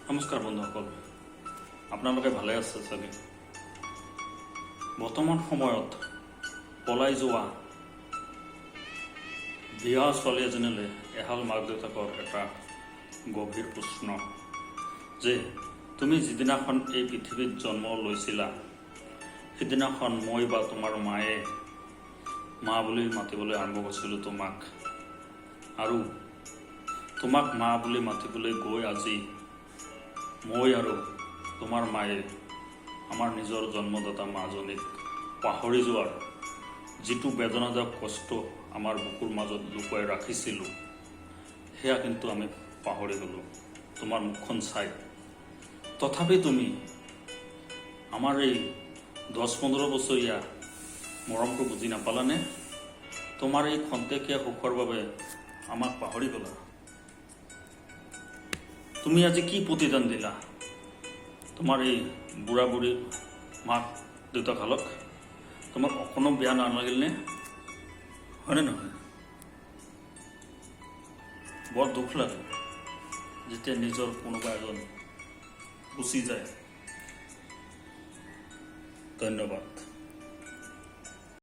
নমস্কাৰ বন্ধুসকল, আপোনালোকে ভালে আছে চাগে। বৰ্তমান সময়ত পলাই যোৱা বিয়া ছোৱালী এজনীলৈ এহাল মাক দেউতাকৰ এটা গভীৰ প্ৰশ্ন যে তুমি যিদিনাখন এই পৃথিৱীত জন্ম লৈছিলা, সিদিনাখন মই বা তোমাৰ মায়ে মা বুলি মাতিবলৈ আৰম্ভ কৰিছিলোঁ তোমাক। আৰু তোমাক মা বুলি মাতিবলৈ গৈ আজি মই আৰু তোমাৰ মায়ে আমাৰ নিজৰ জন্মদাতা মাজনীক পাহৰি যোৱাৰ যিটো বেদনাদায়ক কষ্ট আমাৰ বুকুৰ মাজত লুকুৱাই ৰাখিছিলোঁ, সেয়া কিন্তু আমি পাহৰি গ'লোঁ তোমাৰ মুখখন চাই। তথাপি তুমি আমাৰ এই 10-15 বছৰীয়া মৰমটো বুজি নাপালানে? তোমাৰ এই খন্তেকীয়া সুখৰ বাবে আমাক পাহৰি গ'লা। তুমি আজি কি প্ৰতিদান দিলা তোমাৰ এই বুঢ়া বুঢ়ী মাক দেউতাকহালক? তোমাক অকণো বেয়া নালাগিলনে? হয়নে নহয়? বৰ দুখ লাগে যেতিয়া নিজৰ কোনোবা এজন গুচি যায়। ধন্যবাদ।